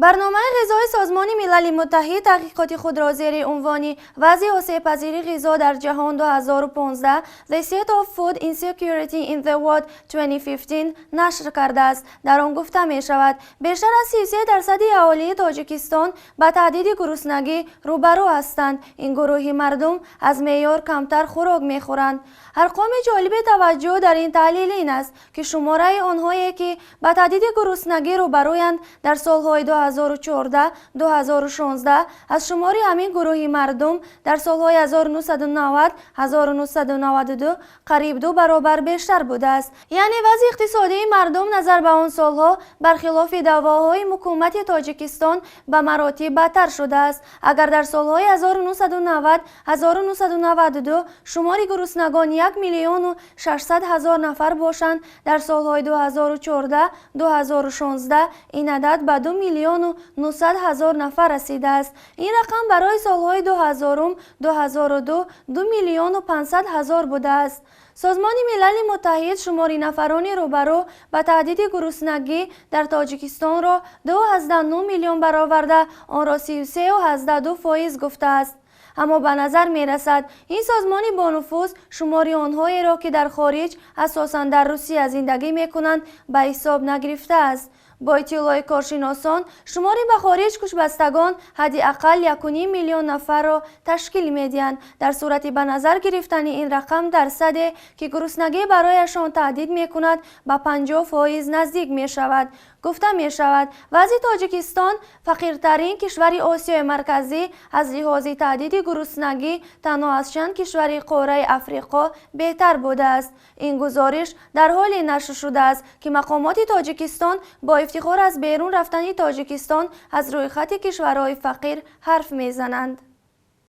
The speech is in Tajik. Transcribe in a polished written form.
Барномаи ғизои Созмони Милали Муттаҳид таҳқиқоти худро зери унвони «Вазъи осебпазири ғизо дар ҷаҳон 2015» The State of Food Insecurity in the World 2015 нашр кардааст. Дар он гуфта мешавад, бештар аз 33 дарсади аҳолии Тоҷикистон ба таҳдиди гуруснагӣ рӯбарӯ ҳастанд. Ин гурӯҳи мардум аз меъёр камтар хӯрок мехӯранд. Арқоми ҷолиби таваҷҷӯҳ дар ин таҳлил ин аст, ки шумораи онҳое, ки ба таҳдиди гуруснагӣ рӯбарӯянд, дар солҳои 2014-2016 аз шумори ҳамин гурӯҳи мардум дар солҳои 1990-1992 қариб ду баробар бештар будааст. Яъне вазъи иқтисодии мардум назар ба он солҳо, бархилофи даъвоҳои ҳукумати Тоҷикистон, ба маротиб бадтар шудааст. Агар дар солҳои 1990-1992 шумори гуруснагон 1 миллиону 600 ҳазор нафар бошанд, дар солҳои 2014-2016 ин адад ба 2 миллиону 900 ҳазор нафар расидааст. Ин рақам барои солҳои 2000 2002 2 миллиону 500 ҳазор будааст. Созмони Милали Муттаҳид шумори нафарони рӯбарӯ ба таҳдиди гуруснагӣ дар Тоҷикистонро 2,9 миллион бароварда, онро 33,2 фоиз гуфтааст. Аммо ба назар мерасад, ин созмони бонуфуз шумори онҳоеро, ки дар хориҷ, асосан дар Русия зиндагӣ мекунанд, ба ҳисоб нагирифтааст. Бо иттилои коршиносон, шумори ба хориҷ кӯчбастагон ҳадди ақал 1,5 миллион нафарро ташкил медиҳанд. Дар сурати ба назар гирифтани ин рақам, дарсаде, ки гуруснагӣ барояшон таҳдид мекунад, ба 50 фоиз наздик мешавад. Гуфта мешавад, вазъи Тоҷикистон фақиртарин кишвари Осиёи Марказӣ аз лиҳози таҳдиди гуруснагӣ танҳо аз чанд кишвари қораи Африқо беҳтар будааст. Ин гузориш дар ҳоле нашр шудааст, ки мақомоти Тоҷикистон бо ифтихор аз берун рафтани Тоҷикистон аз рӯйхати кишварҳои фақир ҳарф мезананд.